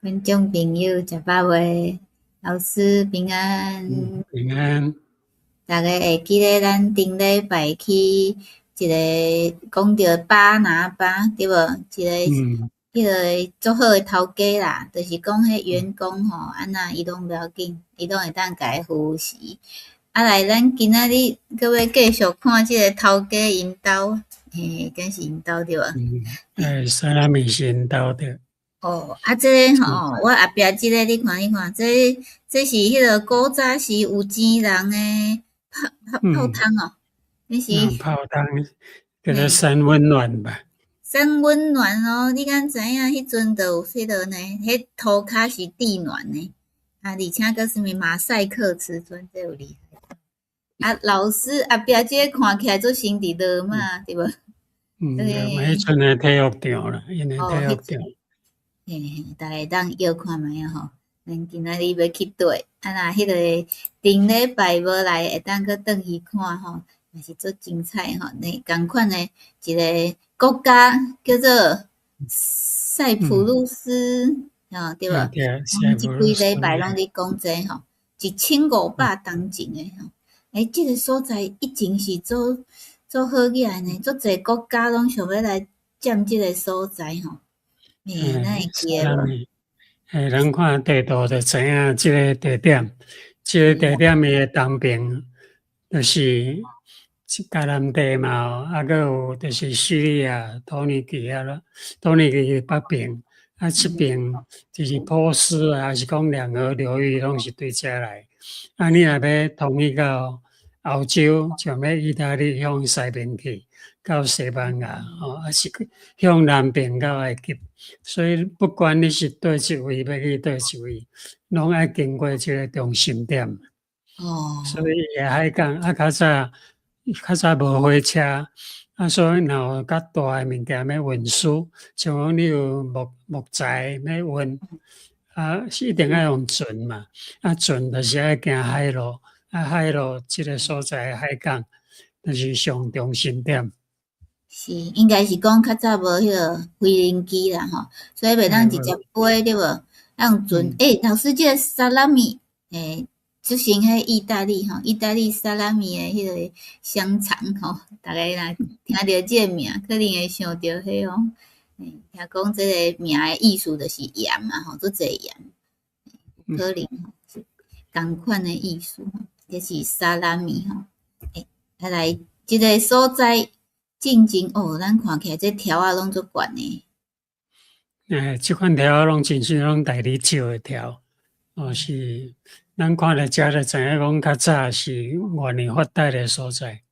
觀眾朋友食飽未？老師平安。平安。逐家會記得咱頂禮拜去一个講著巴拿巴對無？一個彼个足好的頭家啦，就是講彼員工吼，按怎伊攏無要緊，伊攏會當共伊扶持。啊來，咱今仔日閣欲繼續看這个頭家𪜶兜，嘿，敢是𪜶兜對無？嗯，欸，薩拉米是𪜶兜對。哦，啊，這个吼，我後壁這个你看，你看，這是彼个古早時有錢人的泡泡泡湯哦，那是泡湯叫做三溫暖吧。三溫暖哦，你敢知影？彼陣就有彼个呢？彼塗跤是地暖的，啊，而且閣啥物馬賽克瓷磚，這有厲害。啊，老師後壁這个看起來足像佇羅馬，對無？嗯，彼陣的體育場啦，𪜶的體育場。嘿嘿，逐家會當搖看覓仔吼。咱今仔日欲去綴，啊若彼个頂禮拜無來，會當閣轉去看吼，嘛是足精彩吼。呢仝款的一个國家叫做塞浦路斯，吼對無？這幾禮拜攏佇講這吼，1500冬前的吼。欸，這个所在以前是足足好起來呢，足濟國家攏想欲來佔這个所在吼。嘿，咱會記得無？欸，咱看地圖就知影這个地點，這个地點伊的東邊就是迦南地嘛，啊，閣有就是敘利亞、土耳其啊啦，土耳其北邊，啊，這邊就是波斯啊，還是講兩河流域，攏是對遮來。啊，你若欲通去到歐洲，像欲意大利向西邊去，到西班牙吼，啊是向南邊到埃及。所以不管你是佗一位欲去佗一位，攏愛經過這个中心點。哦。所以伊个海港啊，較早較早無火車，啊，所以若有較大的物件欲運輸，像講你有木材欲運，啊，是一定愛用船嘛。啊，船就是愛行海路，啊，海路這个所在海港就是上中心點。是，應該是講較早無彼个飛行機啦吼，所以袂當直接飛對無？啊用船。欸，老師，這个薩拉米，欸，出生彼意大利吼，意大利薩拉米的彼个香腸吼，逐家若聽著這个名，可能會想著彼哦。欸，聽講這个名的意思就是鹽嘛吼，足濟鹽，可能吼是仝款的意思吼，這是薩拉米吼。欸，啊來，這个所在。進前哦，咱看起來這柱仔攏足懸的。欸，這款柱仔攏真是攏大理石的柱，哦是，咱看著遮就知影講較早是偌爾發達的所在。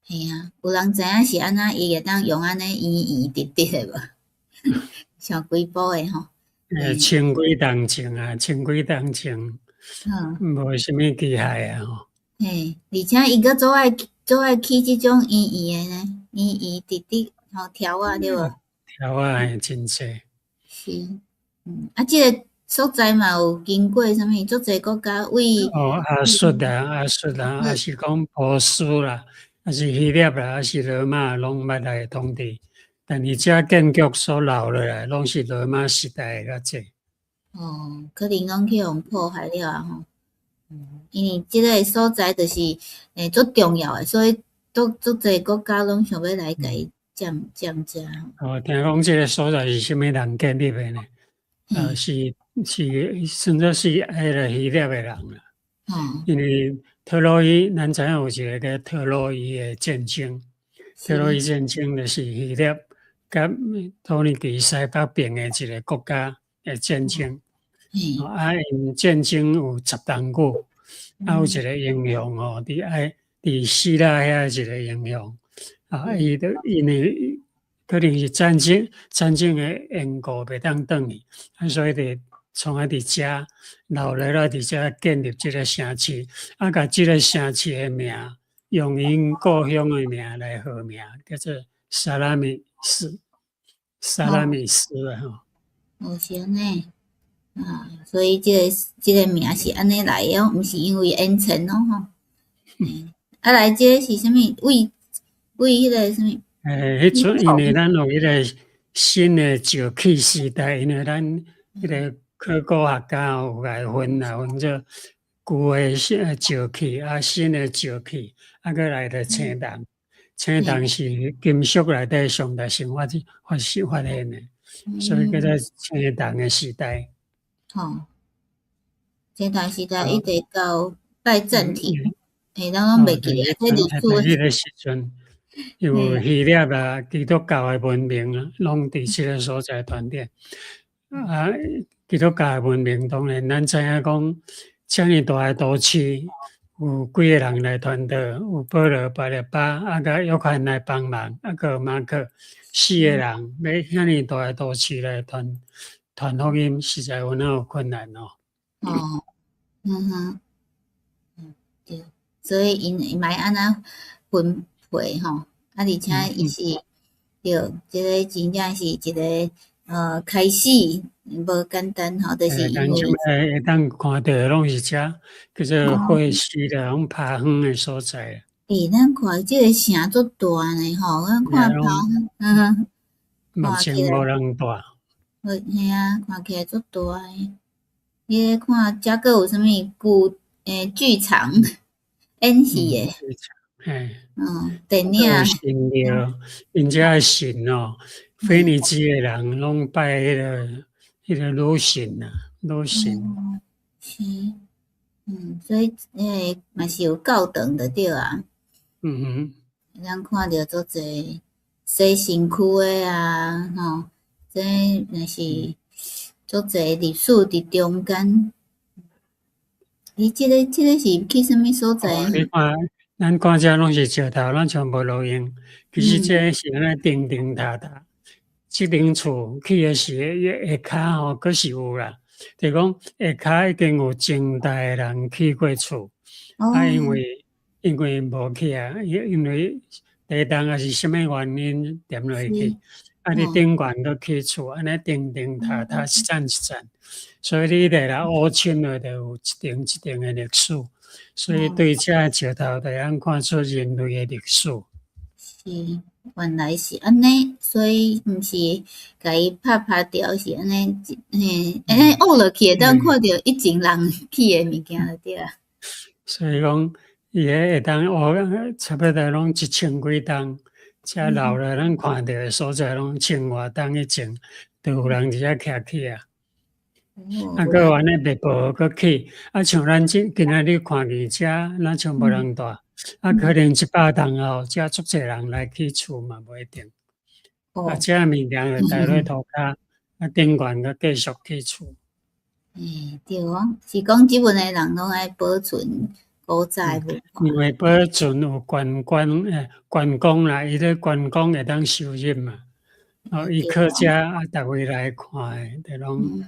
嘿啊，有人知影是按怎伊會當用按呢圓圓直直的無？上規步的吼。欸，千幾冬前啊，千幾冬前，無啥物機械啊吼。嘿，而且伊閣足愛起這種圓圓的呢。圓圓直直吼柱仔對無？柱仔會真濟。是，啊，這个所在嘛有經過啥物，足濟國家為。哦，亞述啊，亞述啊，還是講波斯啦，還是希臘啦，還是羅馬，攏捌來統治。但是這建築所留落來，攏是羅馬時代的較濟。哦，可能攏去予破壞了啊吼。因為這个所在就是欸足重要的，所以足濟國家攏想欲來共伊佔佔遮。哦，聽講這个所在是啥物人建立的呢？是算做是彼个希臘的人啦。因為特洛伊，咱知影有一个叫特洛伊的戰爭，特洛伊戰爭就是希臘佮土耳其西北邊的一个國家的戰爭。啊，𪜶戰爭有10冬久，啊，有一个英雄吼，佇愛佇希臘遐一個英雄，啊，伊都因為可能是戰爭的緣故，袂當轉去，啊，所以就創啊佇遮留落來佇遮建立這个城市，啊，共這个城市的名用𪜶故鄉的名來號名，叫做薩拉米斯，薩拉米斯啊吼。哦，是按呢，啊，所以這个名是按呢來的哦，毋是因為煙塵哦吼。啊，來，這个是啥物？為彼个啥物？欸，彼陣因為咱有彼个新的石器時代，因為咱彼个考古學家有共分啦，分做舊的石器啊，新的石器，啊，閣來著青銅。青銅是金屬內底上大先發發發現的，所以叫做青銅的時代。吼，青銅時代一直到拜占庭，欸，咱攏袂記得，這歷史。彼个時陣，有希臘啊、基督教的文明啊，攏佇這个所在傳遞。啊，基督教的文明當然咱知影講，遮爾大的都市，有幾個人來傳道，有保羅、巴拿巴，啊，佮約翰來幫忙，啊，閣有馬可，四個人欲遐爾大的都市來傳傳福音，實在有哪有困難哦。哦，嗯哼，嗯對，所以𪜶嘛會按呢分配吼，啊，而且伊是對，這个真正是一个開始無簡單吼，就是因為咱這擺會當看著的攏是遮叫做廢墟啦，攏拋荒的所在。欸，咱看這个城足大呢吼，咱看拋荒，嗯哼，目前無人住。嘿啊，看起來足大的。你咧看遮閣有啥物舊劇場演戲的，嘿，嗯，電影。神廟，𪜶遮的神哦，腓尼基的人攏拜彼个女神啊，女神。是，所以嘛是有教堂就對啊。咱看著足濟洗身軀的啊，吼，這若是足濟歷史佇中間。伊這個是去啥物所在？你看，咱看這攏是石頭，咱像無路用。其實這是按呢釘釘塌塌。這間厝起的時，下跤吼，閣是有啦。就講下跤已經有前代的人起過厝，啊，因為無起啊，因為地動抑是啥物原因沉落去，啊，你頂懸閣起厝，按呢釘釘塌塌一層一層，所以你來來烏穿落就有一層一層的歷史。所以對這石頭就會當看出人類的歷史。是，原來是按呢，所以毋是共伊拍拍掉，是按呢，嘿，按呢挖落去會當看著以前人起的物件就對啊。所以講，伊彼會當挖，差不多攏一千幾冬，遮老了咱看著的所在攏千外冬以前，就有人佇遮徛起啊。啊，閣有按呢密步閣起，啊，像咱這今仔日看見遮，咱像無人住，啊，可能100冬後，遮足濟人來起厝嘛，無一定。啊，遮物件就帶落塗跤，啊，頂懸閣繼續起厝。欸，對哦，是講這陣的人攏愛保存古早的文化。因為保存有觀光啦，伊咧觀光會當收入嘛。哦，伊靠遮啊，逐位來看的，就攏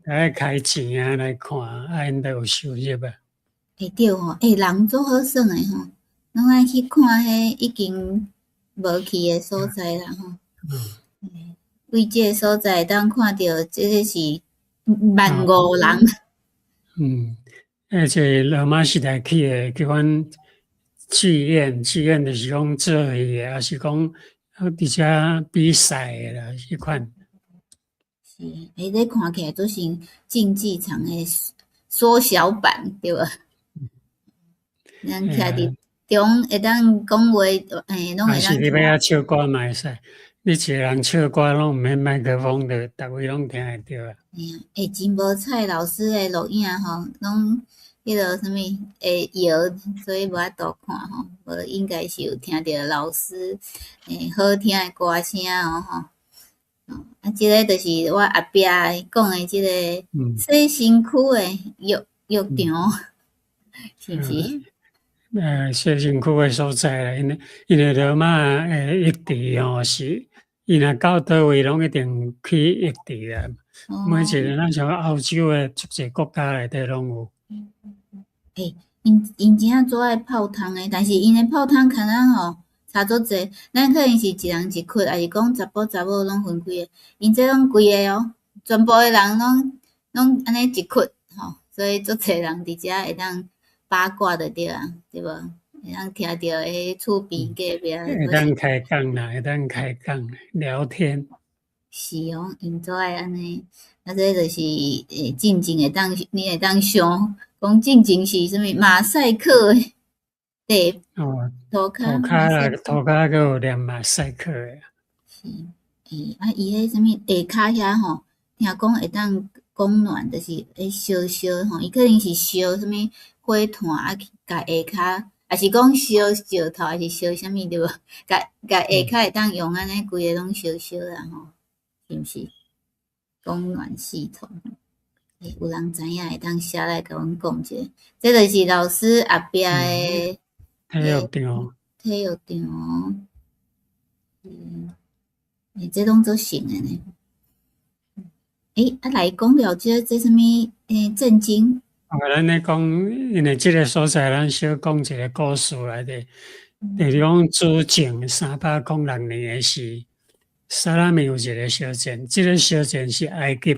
愛開錢啊來看，啊，𪜶就有收入啊。欸，對吼，欸，人足好耍的吼，攏愛去看彼已經無去的所在啦吼。為這个所在會當看著，這个是萬五人。嗯，而且羅馬時代起的這款劇院，劇院就是講做戲的，抑是講佇遮比賽的啦，彼款。是，欸，這看起來都是競技場的縮小版，對無？咱徛佇中會當講話，欸，攏會當。啊是你欲遐唱歌嘛會使，你一个人唱歌攏毋免麥克風，就逐位攏聽會著啊。欸，真無彩老師的錄影吼，攏彼个啥物會搖，所以無法度看吼，無應該是有聽著老師好聽的歌聲哦吼。啊，這个就是我後壁講的這个洗身軀的浴場，是毋是？洗身軀的所在啦，因為羅馬的浴池吼是，伊若到佗位攏一定去浴池啦。每一个咱像歐洲的足濟國家內底攏有。欸，𪜶真正做愛泡湯的，但是𪜶的泡湯可能吼差足濟，咱可能是一人一窟，抑是講查埔查某攏分開的，𪜶這攏規个哦，全部的人攏按呢一窟吼，所以足濟人佇遮會當八卦就對啊，對無？會當聽著彼厝邊隔壁。會當開講啦，會當開講聊天。是哦，𪜶做愛按呢，啊，這就是進前會當你會當想，講進前是啥物馬賽克的地塗跤。塗跤啦，塗跤閣有念馬賽克的。是，啊，伊彼啥物下跤遐吼，聽講會當供暖，就是會燒燒吼，伊可能是燒啥物火炭啊，去共下跤，抑是講燒石頭，抑是燒啥物對無？共共下跤會當用按呢，規个攏燒燒啦吼，是毋是？供暖系統，有人知影會當寫來共阮講一下。這就是老師後壁的體育場。體育場。這攏足新的呢。啊來講了這啥物戰爭？哦，咱咧講，因為這个所在，咱小講一个故事來的。就是講主政306年的時，薩拉米有一个小戰，這个小戰是埃及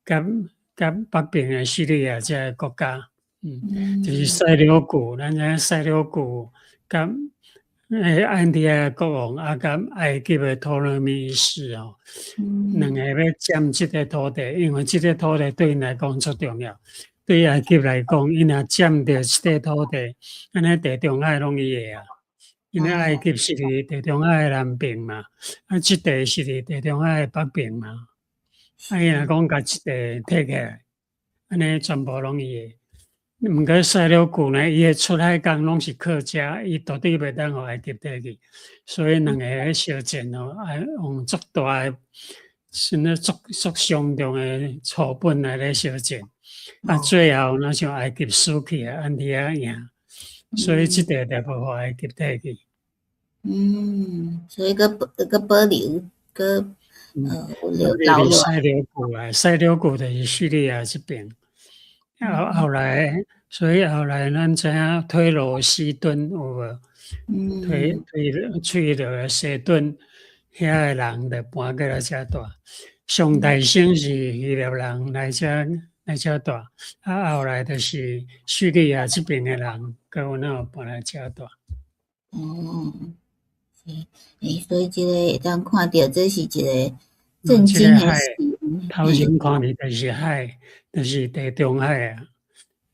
佮佮北邊的敘利亞這个國家，就是塞琉古，咱知影塞琉古佮安提阿國王啊，佮埃及的托勒密一世哦，兩个欲佔這个土地，因為這个土地對𪜶來講足重要。對埃及來講，𪜶若佔著這塊土地，按呢地中海攏伊的啊。因為埃及是佇地中海的南邊嘛，啊，這塊是佇地中海的北邊嘛。啊，伊若講共這塊提起來，按呢全部攏伊的。毋過塞琉古呢，伊的出海港攏是靠遮，伊絕對袂當予埃及提去，所以兩个咧相戰哦，愛用足大的、啥物足足傷重的處分來咧相戰。啊，最後若像埃及輸去啊，安提阿贏，所以這塊就無予埃及提去。所以閣閣保留，閣有留留落。塞琉古啊，塞琉古就是敘利亞這邊。後後來，所以後來咱知影推羅西頓有無？推推推羅西頓遐个人就搬過來遮住。上大先是希臘人來遮來遮住，啊後來就是敘利亞這邊的人，閣有哪有搬來遮住。哦，是，所以這个會當看著，這是一个震驚的事。頭前看的就是海，就是地中海啊。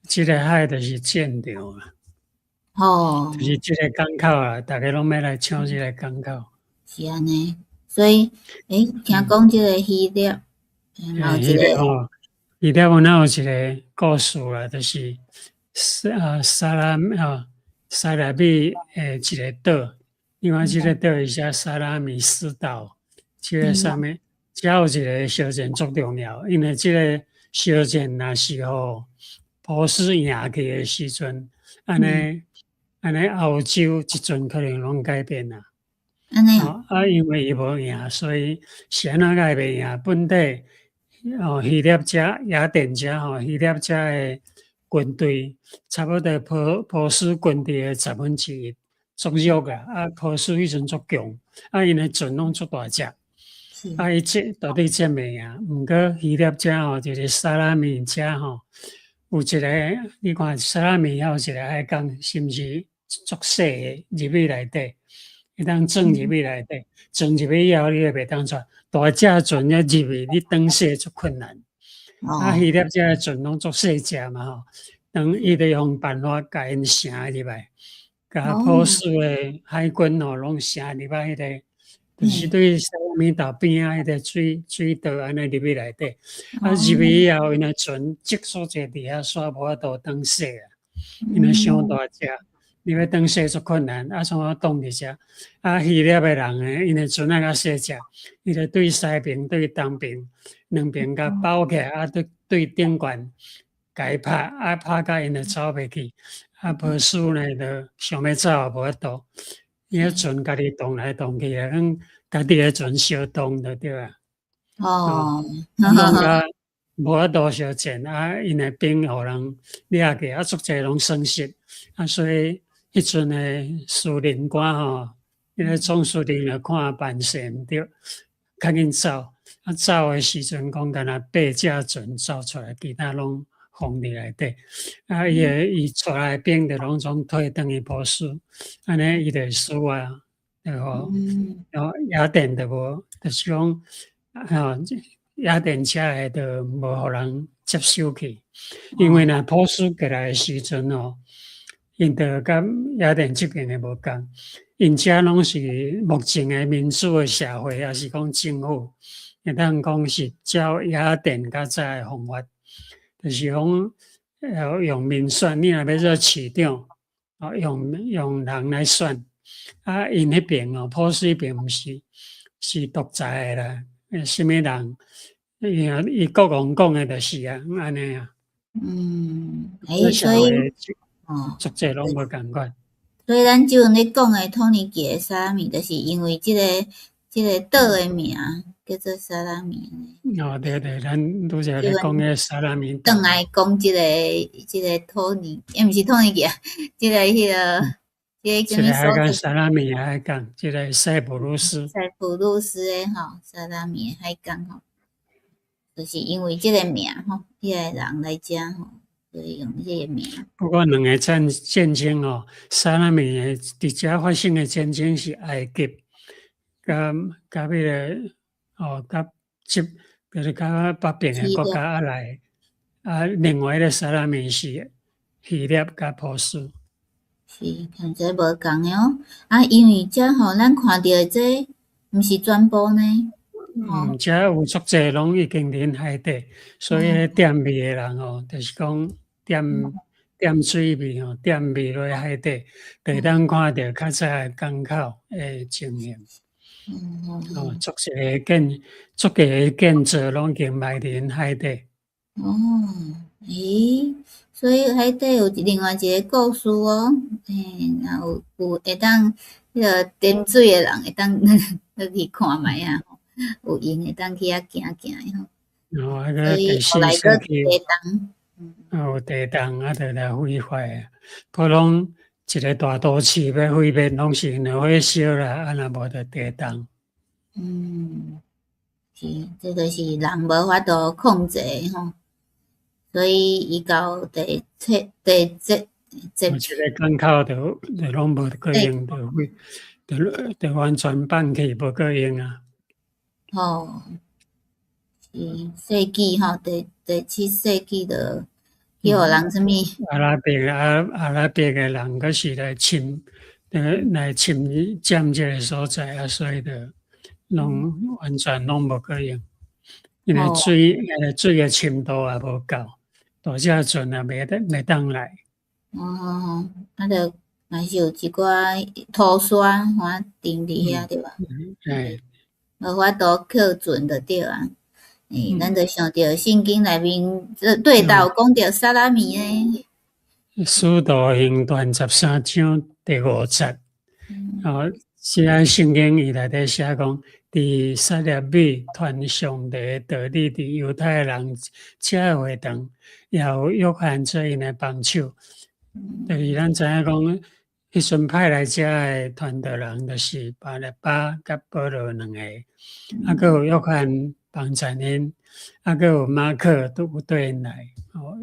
這个海就是戰場啊。就是這个港口啊，逐家攏欲來搶這个港口。是按呢，所以，聽講這个希臘，嘛有一个吼，希臘有哪有一个故事啦，就是薩拉啊薩拉米的一个島，另外這个島伊寫薩拉米斯島，這个啥物？遮有一个小戰足重要，因為這个小戰若是予波斯贏去的時陣，按呢按呢歐洲這陣可能攏改變啦。按呢？啊，因為伊無贏，所以是按怎會袂贏？本底哦，希臘遮雅典遮吼，希臘遮的軍隊差不多波波斯軍隊的1/10，足弱啊！啊，波斯彼陣足強，啊，𪜶的船攏足大隻，啊，伊戰到底戰袂贏。毋過希臘遮吼，就是薩拉米遮吼，有一个，你看薩拉米遐有一个海港，是毋是足細的入去內底？會當鑽入去內底，鑽入去以後你就袂當出。大隻船欲入去，你轉駛足困難。啊，希臘遮的船攏足細隻嘛吼，當伊就用辦法共𪜶賒入來，共波斯的海軍吼攏賒入來彼个，就是對薩拉米島邊仔彼个水水道按呢入去內底。啊，入去以後，𪜶的船積所濟佇遐，煞無法度轉駛啊，因為傷大隻，你欲轉駛足困難，啊，創啊擋佇遮。啊，希臘的人呢，𪜶的船仔較細隻，伊就對西爿對東爿兩爿共包起來，啊，對對頂懸共伊拍，啊，拍甲𪜶就走袂去。啊，波斯呢，就想欲走也無法度，伊彼船家己動來動去啊，講家己的船相動就對啊。弄甲無法度相戰，啊，𪜶的兵予人掠去，啊，足濟攏損失，啊，所以彼陣的司令官吼，彼个總司令就看辦勢毋對，較緊走，啊，走的時陣講干焦八隻船走出來，其他攏封佇內底，啊，伊的伊帶來的兵就攏總退轉去波斯，按呢伊就輸啊，對無？然後雅典就無，就是講，吼，雅典遮的就無予人接收去，因為若波斯過來的時陣哦，𪜶就佮雅典這邊的無仝，𪜶遮攏是目前的民主的社會，抑是講政府，會當講是照雅典較早的方法，就是講用民選，你若欲做市長，哦，用人來選，啊，𪜶彼邊哦，波斯彼邊毋是，是獨裁的啦，啥物人，伊國王講的就是啊，按呢啊。嗯，欸，所以，哦，足濟攏無仝款。所以咱這陣咧講的土耳其的薩拉米，就是因為這個島的名叫做薩拉米。哦，對對，咱拄才咧講的薩拉米。轉來講這個土耳，欸，毋是土耳其啊，這個彼個，這個這個海港薩拉米海港，這個塞浦路斯。塞浦路斯的吼，薩拉米海港吼，就是因為這個名吼，彼個人來遮吼，所以用這個名。不過兩個戰爭哦，薩拉米的佇遮發生的戰爭是埃及，佮彼個哦，佮這，就是佮北邊的國家來，啊，另外一個薩拉米是希臘佮波斯。是，看這無仝的哦。啊，因為遮吼，咱看著的這毋是全部呢。嗯，遮有足濟攏已經佇海底，所以踮味的人哦，就是講踮水味吼，踮味落海底，就會當看著較早的港口的情形。哦，足濟的建造攏已經埋佇海底。哦，欸，所以海底有另外一個故事哦。欸，若有會當彼個潛水的人會當去看覓啊，有閒會當去遐行行的吼。哦，彼個第四世紀，有地動啊，就來毀壞。普通一個大都市欲毀滅，攏是因為火燒啦，啊，若無就地動。嗯，是，這個是人無法度控制吼，所以伊到第七、第這這。有一個港口就攏無閣用，就毀，就完全放棄無閣用啊。哦，是世紀吼，第七世紀就去予人啥物？阿拉伯的人，閣是來侵佔這個所在啊，所以就攏完全攏無閣用，因為水的深度也無夠，大隻船也袂當來。哦，啊，就嘛是有一寡土沙吼沉佇遐對吧？嗯，無法度靠船就對啊。欸，咱就想著聖經內面對頭講著薩拉米呢。使徒行傳13章第5節，哦，雖然聖經伊內底寫講，佇薩拉米傳上帝的道理，佇猶太人這會堂，也有約翰做𪜶的幫手。就是咱知影講，彼陣派來遮的傳道人，就是巴拿巴佮保羅兩個，啊，閣有約翰幫贊𪜶，啊，閣有馬可都有綴𪜶來。哦，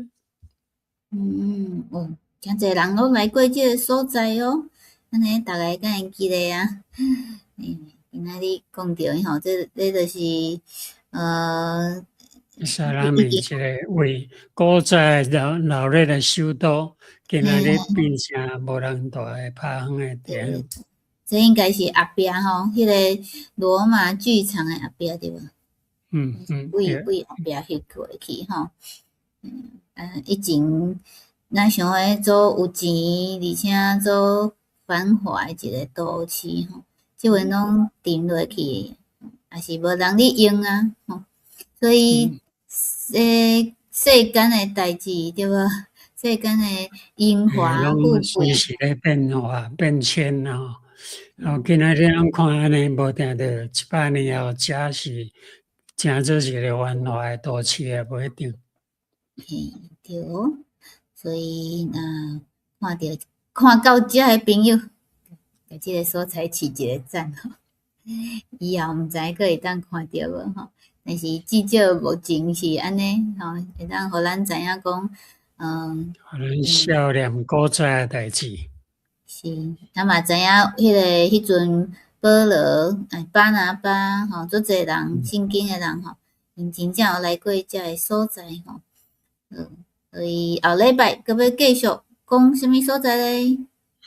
嗯，哦，誠濟人攏來過這個所在哦，按呢逐个敢會記得啊？欸，今仔日講著吼，這就是薩拉米這個位，古早鬧鬧熱的首都，今仔日變成無人蹛的拋荒的地方。這應該是後壁吼，彼個羅馬劇場的後壁對無？嗯。位後壁翕過去吼。以前咱想彼做有錢，而且做繁華的一個都市吼，這陣攏沉落去，也是無人咧用啊吼。所以，世間的代誌對無？世間的榮華富貴，隨時咧變化變遷吼。哦，今仔日咱看按呢，無定著100年後，遮是成做一個繁華的都市也無一定。嘿，對，所以若看著看到遮的朋友，共這個所在揤一個讚吼。以後毋知閣會當看著無吼？但是至少目前是按呢吼，會當予咱知影講，予咱少年古早的代誌。是，咱嘛知影彼個彼陣保羅、巴拿巴吼，足濟人聖經的人吼， 𪜶真正有來過遮个所在吼。所以後禮拜閣欲繼續講啥物所在咧？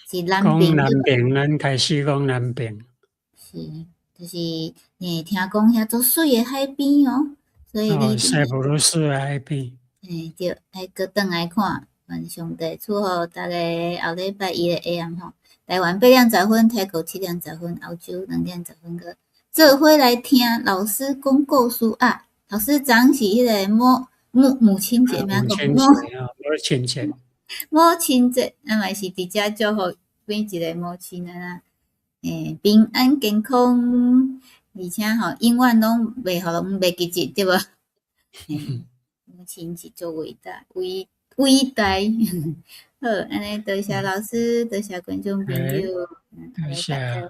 是南平。講南平，咱開始講南平。是，就是聽講遐足媠的海邊哦，所以你塞浦路斯的海邊。對，愛閣轉來看，願上帝祝福逐家後禮拜一个下暗吼，台灣8點10分，泰國7點10分，歐洲2點10分閣做伙來聽老師講故事啊！老師昨昏是彼个母親節，母親節，母親節，母親節，啊嘛是佇遮祝福每一个母親啊，平安健康，而且吼永遠攏袂予人袂記得，對無？母親是足偉大，偉大。好，按呢多謝老師，多謝觀眾朋友，多謝。